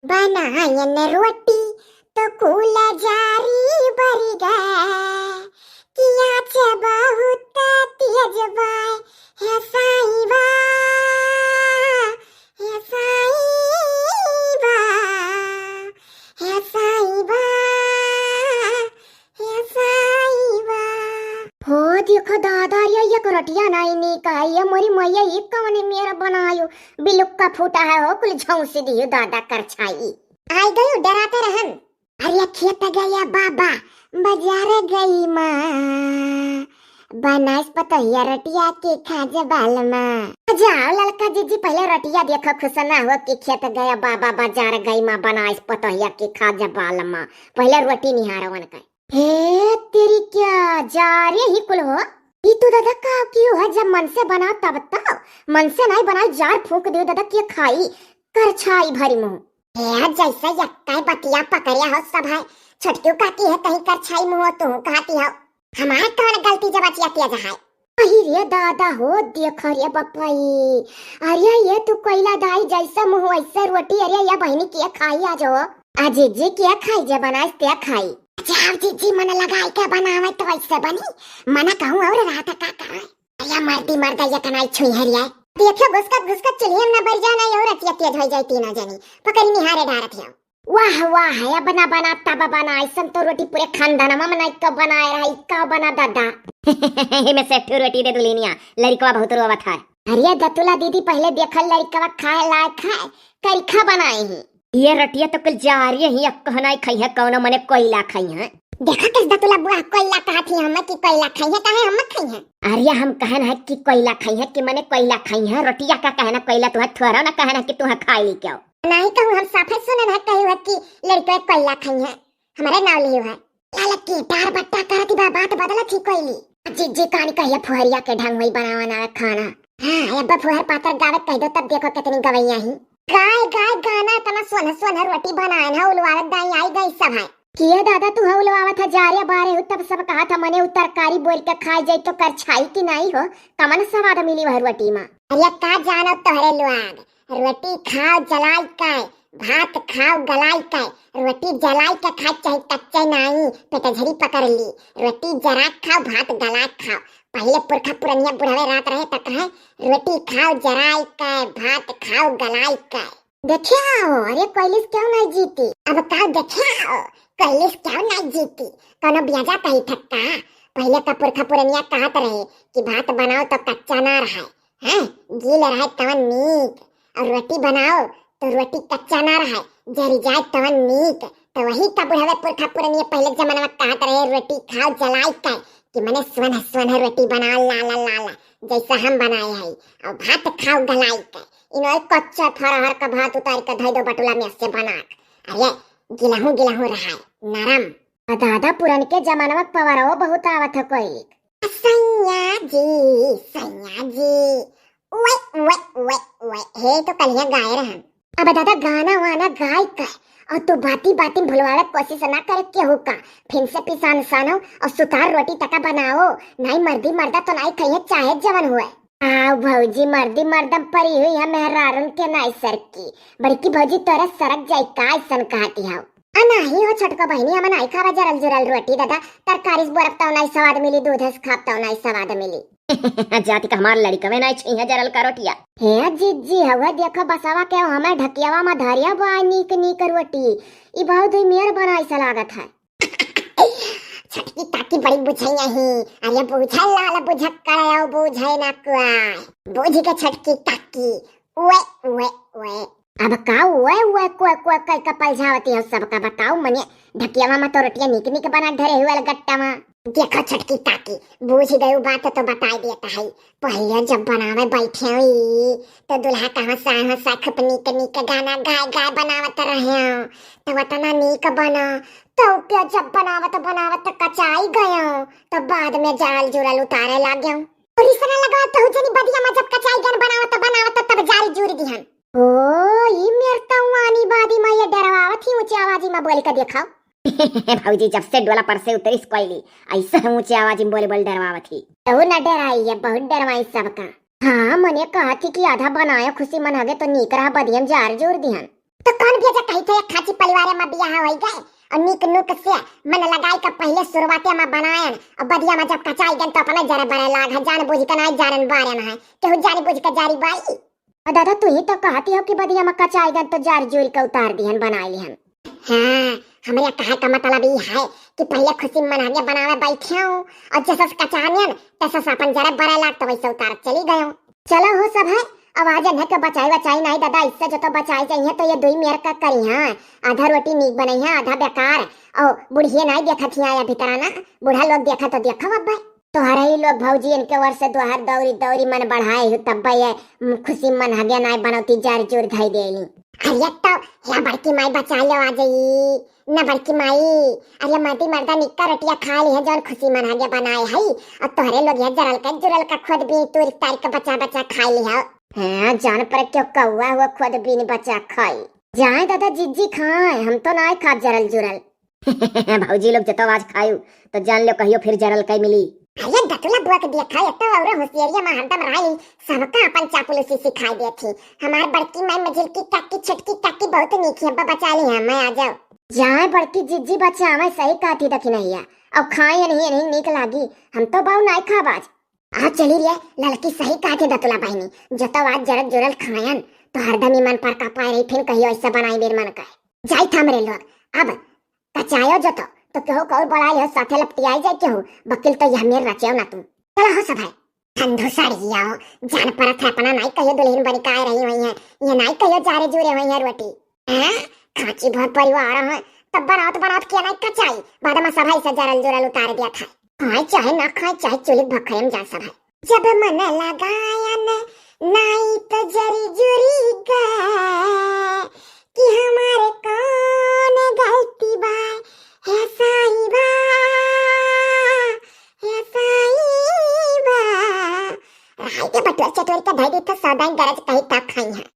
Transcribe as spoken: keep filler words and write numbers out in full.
बनायन रोटी तो कुल जारी बरि गए, कि आँच बहुत तेज बाय, हे साईं बा, हे साईं बा, हे साईं बा, हे साईं बा। हो देखो दादा, अरे एक रोटिया नाई नीक है, ये मोरी मैया, ई कवने मेर बनायो, बिलुक्का फूटा है हो, कुल झौंसी दियो दादा करछाई। आई गयो, डराते रहन। अरे खेत गया बाबा, बाजार गई माँ, बनाइस पतोहिया रोटिया के खाजा बालमा। जाओ ललका जीजी, पहिले रोटिया देखो, खुश ना हो कि खेत गया बाबा, बाजार गई माँ, बनाइस पतोहिया के खाजा बालमा। पहिले रोटी निहारो उनका। हे तेरी क्या, जारे ही कुल हो। ई तू दादा का कियो है, जब मन से बनाओ तब तो, मन से नाई बनाओ, जार फूंक दियो दादा, के खाई, करछाई भरी मुँह। हे जैसे यक्का बतिया पकड़िया हो सब है, छोटकियो कहती है कहीं करछाई मुँह तू कहती हो, हमार कौन गलती जब अचिया तेज है। अही रे दादा हो, देख रे बप्पा ई। अरे ये तू कोइला दाई जैसा मुँह वैसे रोटी, अरे ये बहिनी के खाई आज हो। आ जीजी के खाई जे बनाइस ते खाई। जाओ जीजी मन लगाई के बनावे तो वैसे बनी, मना कहूँ और रात का करे। अरे मर्दी मर्दा ये कनाई छुई है रे। देखो घुसकत घुसकत चुल्हियम ना बर जाना और अतिया तेज हो जाए तीनों जनी। पकड़ी निहारे डारत है। वाह वाह, अब ना बना तब बना, ऐसन तो रोटी पूरे खानदानमा में नाई कब बनाए रहा, ई का बना दादा। एमे से एक ठो रोटी दे दुल्हनिया, लड़कवा बहुत रोवत है। अरे दतुला दीदी, पहिले देखल लड़कवा खाए लायक है, करिखा बनाए ही। ये रोटिया तो कुल जारी ही, अब कहनाई खाई है कौनो मने कोइला खाई है। देखा किस दतुला बुआ कोइला कहत ही हमें कि कोइला खाई है, कहे हम खाई है। अरे हम कहन है कि कोइला खाई है कि मने कोइला खाई है, रोटिया का कहना कोइला तुहा थोड़ा ना कहना कि तुहा खाई ली क्यों। नाई कहूँ हम साफे सुनन है कही है कि लड़के कोइला खाई है, हमारे नाव लियो है। ललकी डार बट्टा करती बा, बात बदलत ही कोइली। जीजी कानी कहिया फुहरिया के ढंग होई बनावा ना खाना। हाँ, अब फुहर पातर गावे कह दो तब देखो कितनी गवैया ही। गाय गाय गाना इतना सोन सोन रोटी बनाए ना उलवावत दाई आई गई सब है। किए दादा तू है उलवावत है जारे बारे हो तब सब कहा था मने उ तरकारी बोल के खाए जाई तो करछाई कि नाई हो, कमन स्वाद मिली वह रोटी मा। अरे का जानो तोहरे लोग, रोटी खाओ जलाई के, भात खाओ गलाई के। रोटी जलाई के खाए चाहे कच्चे नाई, पेट झरी पकड़ ली। रोटी जरा के खाओ, भात गला के खाओ। पहिले पुरखा पुरनिया बुढ़ावे रात रहे त कहे, रोटी खाओ जराई के, भात खाओ गलाई के। देखियो, अरे कोइलिस क्यों नहीं जीती? अब का देखियो, कोइलिस क्यों नहीं जीती? कोनो ब्याजा कही थक्का। पहिले का पुरखा पुरनिया कहत रहे कि भात बनाओ तो कच्चा ना रहे, हैं, गील रहे तवन नीक, और रोटी बनाओ तो रोटी कच्चा ना रहे, जरी जाए तवन नीक। तो वही का बुढ़वे पुरखा पुरनिया पहिले जमाना में कहत रहे, रोटी खाओ जलाई के, कि मने सोन सोन रोटी बनाओ, लाल लाल, जैसा हम बनाए है, और भात खाओ गलाई के। इनो कच्चा फरहर का भात उतार के धई दो बटुला में से बना के। अरे गिलहू गिलहू रहे, नरम। आ दादा पुरन के जमानवा के पवरवो बहुत आवत है कोई। सैया जी, सैया जी, ओए, ओए, ओए, ओए, हे तो कलिया गाए रहन। अब दादा गाना वाना गाय का, और तू बाती बाती में भुलवावे कोशिश ना करे केहू का। फिन से पिसान सानो और सुतार रोटी तका बनाओ, नाई मर्दी मर्दा तो नाई खाइए चाहे जवन हुए। आओ भौजी, मर्दी मर्दम परी हुई है मेहरारून के नाई सरकी। बड़की भौजी तोरे सरक जाई का ऐसन कहती हो? आ नाही हो छोटको बहिनी, हम नाई खावा जरल जुरल रोटी दादा, तरकारी से बोरब तौ नाई स्वाद मिली, दूध से खाब तौ नाई स्वाद मिली। जाति का हमार लड़कवे नाई छुई है जरल का रोटिया। हे जिज्जी, हवे देखो बसवा के हमें ढकियावा में धरिया बा नीक नीक रोटी, ई बहुत ही मेर बनाई से लागत है। छोटकी काकी बड़ी बुझैया ही। अरे बुझै लाल बुझक्कड़ आओ बुझै ना कुआय। बूझ के छोटकी काकी। ओए, ओए, ओए। अब का ओए, ओए, कोए, कोए, कई का पलझावती हो सबका बताओ मने। ढकियावा में तो रोटिया निक निक बना धरे हुए गट्टा में। देखो छोटकी काकी, बूझ गई बात तो बताई देता है। पहिले जब बनावे बैठे हुई, तो दुल्हा कहाँ से आए हो, साखप नीक नीक गाना गाय गाय बनावत रहे हो, तो वतना नीक बना। तो के जब बनावत बनावत कचाई गयो, तो बाद में जाल जुरल उतारे लाग गयो। और इसना लगा तो जनी बदिया में जब कचाई गन बनावत बनावत तब जाल जुर दिहन। ओ, ई मेर तवानी बादी में ये डरवावत ही ऊंची आवाजी में बोल के देखाओ। भौजी जब से डोला पर से उतरिस कोइली, ऐसे ऊंची आवाजी में बोल बोल डरवावत ही। तू न डराई है, बहुत डरवाई सबका। हाँ, मने कहा थी कि आधा बनाया खुशी मन हगे तो नीक रहा बदियम जार जोर दिहन। तो कौन बिया जे कही थे, एक खाची परिवारे मा बियाह होई गए, और नीक नुक से मन लगाई के पहिले शुरुआते मा बनायन, और बदिया मा जब कचाई गन तो अपने जरे बरे लाग है, जान बूझ के नाई जारन बारन है, केहू जान बूझ के जारी बाई। और दादा, तू ही तो कहती हो कि बदिया मा कचाई गन तो जार जुर के उतार दिहन, बनाई लिहन। हाँ, हमरे कहे का मतलब ई है कि पहिले खुशी मनहगे बनावे बैठे हो, और जैसे कचानियन तैसे अपन जरे बरे लाग तो वैसे उतार चली गयो। चलो हो सब है, अब आज इन्हें के बचाई बचाई नाई दादा, इससे जो तो बचाई जाइए तो ये दुई मेर का करी, हाँ, आधा रोटी नीक बनई है, आधा बेकार। और बुढ़िए नाई देखत हिया या भीतरा ना, बूढ़ा लोग देखा तो देखो अब। तोहरे ही लोग भौजी इनके ओर से दोहर दौरी दौरी मन बढ़ाए हो, तब ये खुशी मनहगे नाई बनौती जार जुर धई देली। अरे तो या बड़की माई बचा लो आ जाई। न बड़की माई, अरे मर्दी मर्दा निक्का रोटिया खा ली है, जौन खुशी मनहगे बनाए है, और तोहरे लोग ये जरल का जुरल का खुद भी तूर तार के बचा बचा खा ली है। हाँ, जान पर क्यों कौआ हुआ खुद भी नहीं बचा खाई। जाए दादा जिज्जी खाए, हम तो नाई खाब जरल जुरल। भौजी लोग जतो आज खायू, तो जान लो कहियो फिर जरल कई मिली। अरे दतुला बुआ के देखा, ये तो और होशियारिया में हरदम रही, सबका अपन चापलूसी सिखाई देती। हमार बड़की माई मझिलकी काकी छोटकी काकी बहुत नीक है, अब्बा बचा ली है, मैं आ जाओ। जाए बड़की जिज्जी बचावे, सही कहती दखिनैया। अब खाए नहीं नहीं नीक लागी, हम तो बाऊ नाई खाब आज। आ चली रे, ललकी सही कहती दतुला बहिनी, जतो आज जरल जुरल खायन, तो हरदम ई मन पर का पाए रही, फिर कहियो ऐसा बनाई बेर मन कहे। जाई था हमरे लोग, अब कचायो जतो, तो केहू कौर बड़ा लियो साथे लपटियाई जाए केहू, बकिल तो यह मेर रचियो ना तू। चला हो सब है। ठंडू सड़िया हो, जान परत है अपना नाई कहियो दुल्हन बनी काय रही हुई है, ये नाई कहियो जारे जुरे हुई है रोटी। हैं? खाची भर परिवार है, तब बनावत बनावत किया नाई कचाई, बाद में सब है से जरल जुरल उतार दिया था। खाए चाहे ना खाए, चाहे चुलिक भखयम जा सब है। जब मन लगायन नाई तो जरी जुरी गा, कि हमारे कौन गलती बा, हे साईं बा, हे साईं बा। राई के बटोर चटोर के धई दी तो सौदाइन गरज कही तक खाई है।